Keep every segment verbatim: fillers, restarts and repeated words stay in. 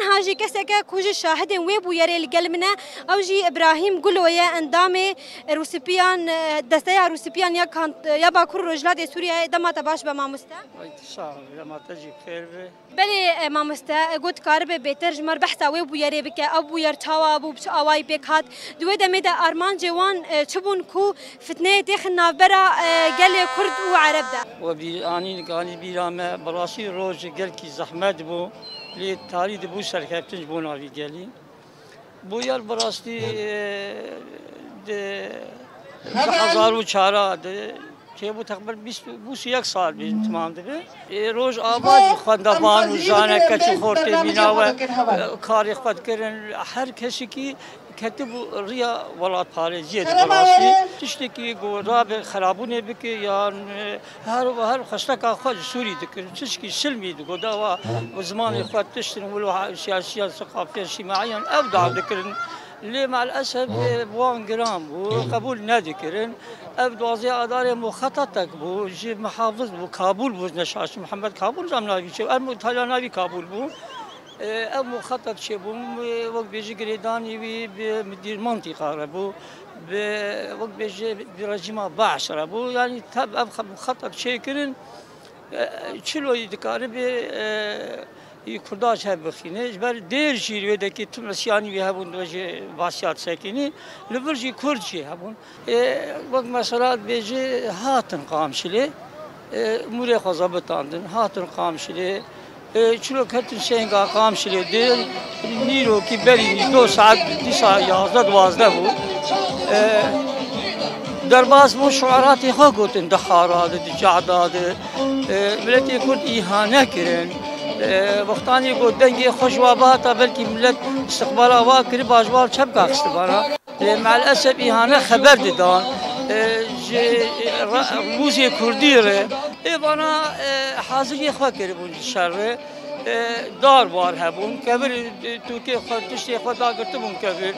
Niha jî keseke ku ji şahidên wê bûyerê li gel min e, ew jî Îbrahîm Gulo ye, endamê Rûsipiyan, e, desteya Rûsipiyan ya Kant-, ya Bakur Rojhilatê Sûriyeyê. Dema te baş be mamoste. Ay, sağ ol, dema te jî xêr be. Belê, e, mamoste, e, got karibe bêtir ji me re behsa wê bûyerê bike, ew bûyer çawa bû, bi çi awayî pêk hat? Di wê demê de armancê wan, e, çi bûn ku fitneyê têxin navbera, e, gelê Kurd û Ereb de? We bîr anî, kanî bîra me, bi rastî roj gelkî zehmet bû, lê tarî dibû serkeftin ji bo navî gelî. Bûyer bi rastî, e, di du hezar û çar de çêbû, teqrîben bîst, bîst û yek sal bî, temam dibe. Ê, roj ava jî xwendevan û jane keç û xortê mîna we, e, karê xwe dikirin. Her kesikî ketibû riya welatparêziyê de bi rastî. Tiştekî ku rabe xerabûnê bike yan, e, her, her xwesteka xwe ji Sûrî dikir. Tişkî silmî digot, dawa bi zimanê xwe tiştin wilo siyasiyan, seqafiyan, îctimaiyan ew da dikirin. Lê me'lesef, e, bi wan giran bû, qebûl nedikirin. Ev duwazdeh Adarê muxetatek bû, ji mihafiz bû, Kabûl bû, neşaş Mihemed Kabûl, zam navî çi, ev Îtalya navî Kabûl bû. E, ev muxetet çêbû, e, wek bêjî girêdanî wî bi midîr mantîqa re bû, bi, wek bêjî bi rejîma Baş re bû. Yanî tev ev xe-, muxetet çêkirin, e, çilo yî dikaribe, e, yî Kurda ji hev bixîne. Ji ber dêr jî wê dekî tim isyanî wî hebûn, wê jî vasiyat sekinî. Li vir jî Kurd jî hebûn. Ê, wek mesela dibêje hatin Qamşilê, ê, mûrê xwe zebitandin, hatin Qamşilê, ê, çilo ketin şênga Qamşilê dê, nîrokî berî nî do saet dîsa yazdeh duwazdeh bû. Ê, derbas bûn şuaratê xwe gotin di hara de, di cehda de. Ê, miletê Kurd îhane kirin. Ê, wextanê got dengê xwe ji wa bihata belkî milet istiqbala wa kiribû, ji wa çepka xistibana. Ê, me'lesef îhane xeber didan, ê, ji, ê, ra-, rûmûzê kurdî re. Ê, vana, ê, haziriyê xwe kiribûn ji şer re. Ê, dar war hebûn, kevir, ê, tûkê xwe, tiştê xwe dagirtibûn kevir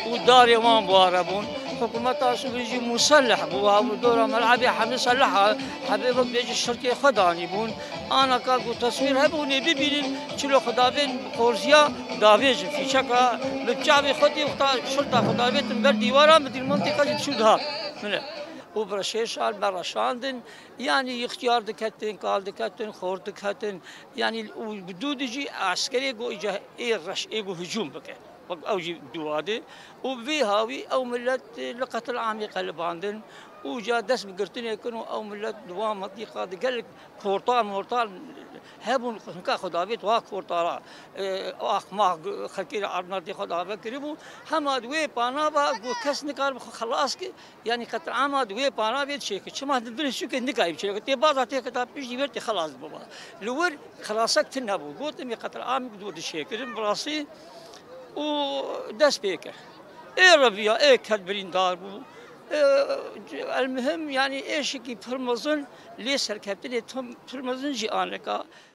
û darê wan war hebûn. Hikûmeta Sûrî jî muselleh bû, ha, dora mel'ebê hemî selleh, hebê wek bêjî şirkê xwe danîbûn. Anaka ku teswîr hebûnê bibînin, çilo xwe davên qorziya davêjin fîçeka, bi çavê xwe tê wexta şirta xwe davêtin ber dîwara, bi dîrmantê xwe jî diçû dihat. Min e. Û bi şêş sal me reşandin, yanî îxtiyar diketin, kal diketin, xort diketin, yanî û bi dû de jî eskerê ku îca ê reş, ê ku hicûm bike. Wek ew jî dû wade. Û bi vî hawî ew milet, e, li qetil amê qelibandin û ca dest bi girtinê kin û ew milet di wan mintîqa de gelek kortar mortar hebûn, hinka xwe davêt wa kortara, e, axmaq xelkê re arnatê xwe dave kiribû. Hema di wê pana ve ku kes nikaribe xwe xelas ki, yanî qetil ama di wê pana vê çêkir. Çima di vir sûkê nikayî çêkir. Tê baza tê keta piştî ver tê xelas biba. Li wir xelasek tune bû. Gotin, "Ê qetil amê ku dişêkirin, bi rastî û dest pê kir." Ê reviya, ê ket birîndar bû. Ê, elmihim, yanî êşekî pir mezin lê serkeftinê tim pir mezin jî aneka.